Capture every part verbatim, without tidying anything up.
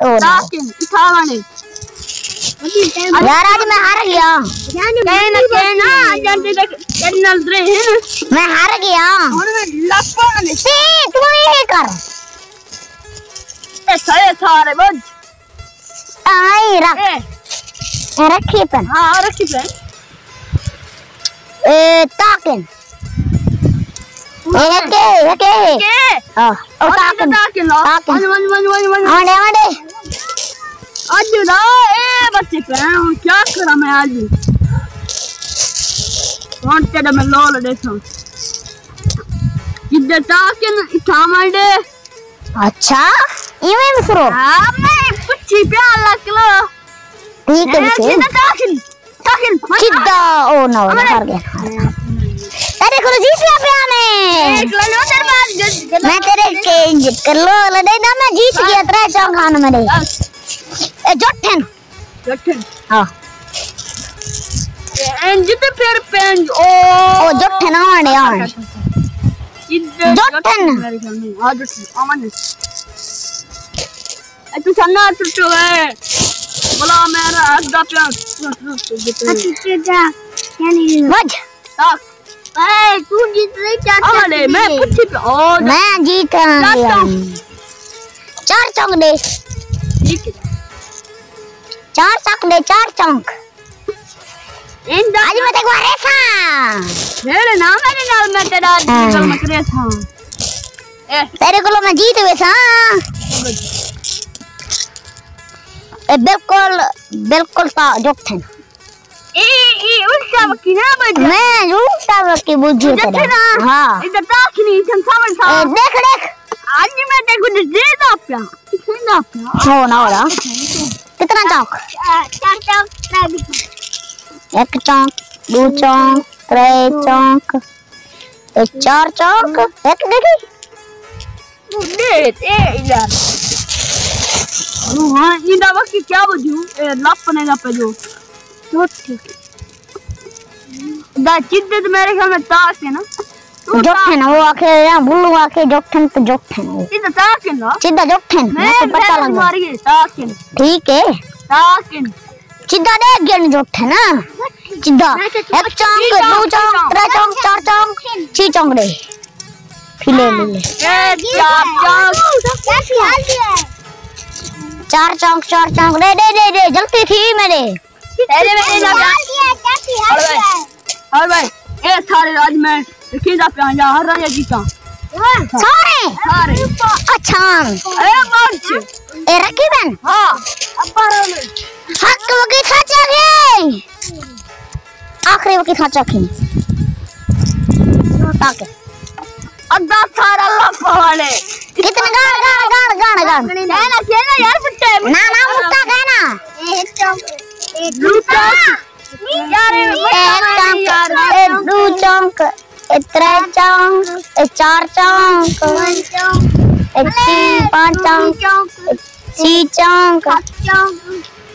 او نہ۔ تاکن، اتھاں آوݨے۔ یار، اڄ میں ہار ڳیا۔ کہیں نہ کہیں نہ، اڄ آندے تک تیرے نال رہے ہیں۔ میں ہار ڳیا۔ ہݨ میں لپا نے۔ تے توں اے کر۔ اے سارے، سارے بج۔ آئی رکھ۔ اے۔ اے رکھی پن۔ ہاں، رکھی پن۔ اے تاکن۔ اے ہکے، ہکے۔ کے؟ ہاں۔ او اور تاکن۔ تاکن لا۔ تاکن۔ ونڄ، ونڄ، ونڄ، ونڄ، ونڄ۔ آنڈے، آنڈے۔ اڄ نا، اے بچے پے، ہݨ کیا کراں میں اڄ؟ ہݨ تیݙا میں لول ݙیکھاں۔ جدے تاکن، اتھاں ونڄ ݙے۔ اچھا، ایویں مسرو؟ ہاں، میں پچھی پیا لکھ لو۔ ٹھیک ہے، اے، ٹھیک ہے۔ سیدھا داخل، داخل، مت سیدھا، او نہ ہو، ہمارے ہار ڳیا۔ تیݙے کولوں جیت ڳیا پیا میں۔ ایک لو، لو، سر، بات گڈ، گڈ۔ میں تیݙے کے جیت کر لو، لڑے نا، میں جیت ڳیا، ترے چونک ہن میݙے۔ بس۔ اے جٹ ہن۔ جٹھن۔ ہاں۔ تے انج تے پھر پنج، او۔ او جٹھن آوݨ ݙے، آوݨ۔ ادھر جٹھن۔ میرے خیال میں، ہاں، جٹھن، آوݨ ݙے۔ اے توں سنا ٹوٹو ہے۔ بلا میرا ہاتھ دا پیا۔ اچھا، اچھا، اچھا۔ یعنی وجھ۔ تاک۔ اے، توں جیت رہی چار چونک۔ آلے، میں پچھی پہ، او، میں جیت رہا چار ہوں۔ چونک۔ چار چونک ݙے۔ ٹھیک ہے۔ چار چونک ݙے، چار چونک۔ ایندا اڄ میں تیکوں ریساں۔ میرے نام میرے نال میں تیرا ہاں۔ نال میں ریساں۔ اے۔ تیݙے کولوں میں جیت ویساں۔ اے بالکل، بالکل تا جٹھن۔ اے، اے الٹا وکی نہ بڄ۔ میں الٹا وکی بڄ جٹھن۔ ہاں۔ ادھر تاک نہیں، اتھاں ساوݨ تھا۔ اے، ݙیکھ، ݙیکھ۔ اڄ میں تیکوں ݙے دا پیا۔ ݙے دا پیا۔ ہو نہ ہو رہا۔ کتنا چونک؟ چار چونک، ترے۔ ہک چونک، ݙو چونک، ترے چونک۔ اے چار چونک، ہک ݙیکھی؟ ݙے تے یار۔ ہاں، ایندا وقت کیا وجو؟ اے لپ نے دا پجو۔ ٹھیک۔ دا جدت میرے خیال میں تاک ہے نا۔ جٹھن، او آکھے یا بلو آکھے جٹھن تے جٹھن۔ سیدھا تاکن نا۔ سیدھا جٹھن، میں میکوں پتہ لڳا۔ ماری ہے، تاکن۔ ٹھیک ہے۔ تاکن۔ سیدھا ݙے ڳن جٹھن نا۔ سیدھا۔ ہک چونک، ݙو چونک، ترے چونک، چار چونک، چھی چونک ݙے۔ پھلے لے لے۔ اے چار چونک۔ چار چونک، چار چونک، ݙے، ݙے، ݙے، ݙے، جلدی تھی میݙے۔ تیرے میں نہ ہر بھائی، ہر بھائی، اے سارے اڄ میں کھیݙا پیا یا ہر راجا جیتا۔ سارے؟ سارے۔ اچھا۔ اے بچ۔ اے رقیبن؟ ہاں۔ حق وقی سچ آکھے۔ آخری وقی سچ آکھے۔ تاکہ۔ ادا سارا لپ والے۔ کتنے گاݨ، گاݨ، گاݨ، گاݨ، گاݨ۔ کہنا، کہنا یار، پٹے۔ نہ، نہ، مٹا کہنا۔ لوٹا۔ یار، اے ہک چونک، اے ݙو چونک، اے ترے چونک، اے چار چونک، اے چھی، پنج چونک، اے چھی چونک،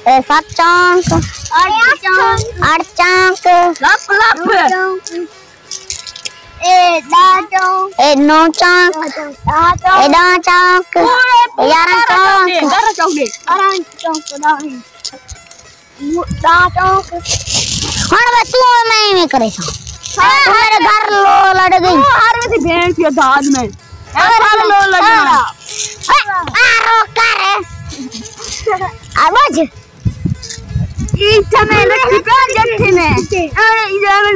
اے ست چونک، اٹھ چونک۔ لپ، لپ۔ اے ݙاہ چونک۔ اے نو چونک۔ ݙاہ چونک۔ اے ݙاہ چونک۔ اے یارہاں چونک۔ بارہ چونک ݙے۔ بارہ چونک ݙے۔ ݙاہ چونک۔ ݙاہ چونک۔ ہݨ بس توں میں ایویں کریساں۔ ہاں، توں میݙے گھر لو لڑ ڳئی۔ او ہر ویلے بھیݨ پیو داج میں۔ اے گھر لو لڑ ڳئی۔ اے، آ رو کر۔ آ بچ۔ اتھاں میں رکھی پیا جٹھے میں۔ اے، اے،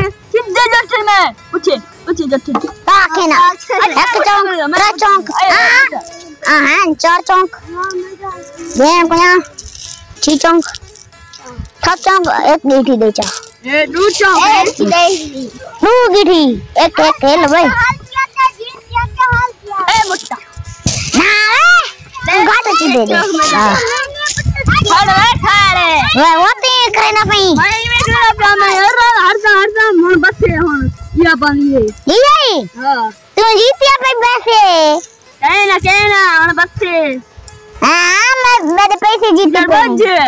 اے، سیدھے جٹھے میں۔ پچھے، پچھے جٹھے۔ تاکہ نا۔ ہک چونک، ترے چونک۔ آہاں، آہاں، چار چونک۔ ݙے کویا۔ چھی چونک۔ ست چونک، ہک ڳٹھی ݙے چا۔ اے ݙو چونک۔ ݙو ڳٹھی۔ ہک، ہک، ہل بھائی۔ اے مٹا۔ نہ، اے، گھٹ چی ݙے ݙے۔ ہاں۔ پھڑ وے کھاڑے۔ وے، وہ تے کرے نہ پئی۔ بھائی، میں کرا پیا میں، ہر، ہر دا، ہر دا، ہݨ بس ہے ہݨ۔ یا پانی ہے۔ یہ ہے؟ ہاں۔ توں جیتیا پئی پیسے۔ کہنا، کہنا، ہݨ بس ہے۔ ہاں، میں، میݙے پیسے جیتے پئے۔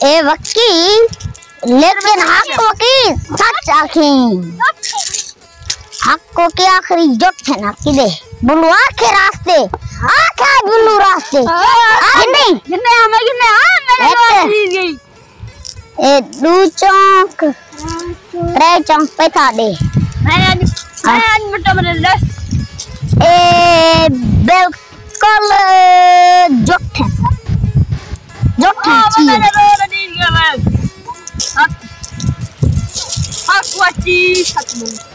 اے وکی، لیکن حق وکی سچ آکھیں۔ حق کو کے آخری جٹ ہے نا کدے۔ بلو آکھے راستے، آکھے بلو راستے۔ آ نہیں۔ گھنے ہمیں گھنے، ہاں، میرے ہٹ۔ دوست جیت گئی۔ اے ݙو چونک، ترے چونک پتھا ݙے۔ میں اڄ، میں اڄ مٹا میرے لس۔ اے بالکل جٹ ہے۔ جٹ ہے آ، چیز۔ میرے دوست جیت گیا میں۔ حق، حق واچی ختم۔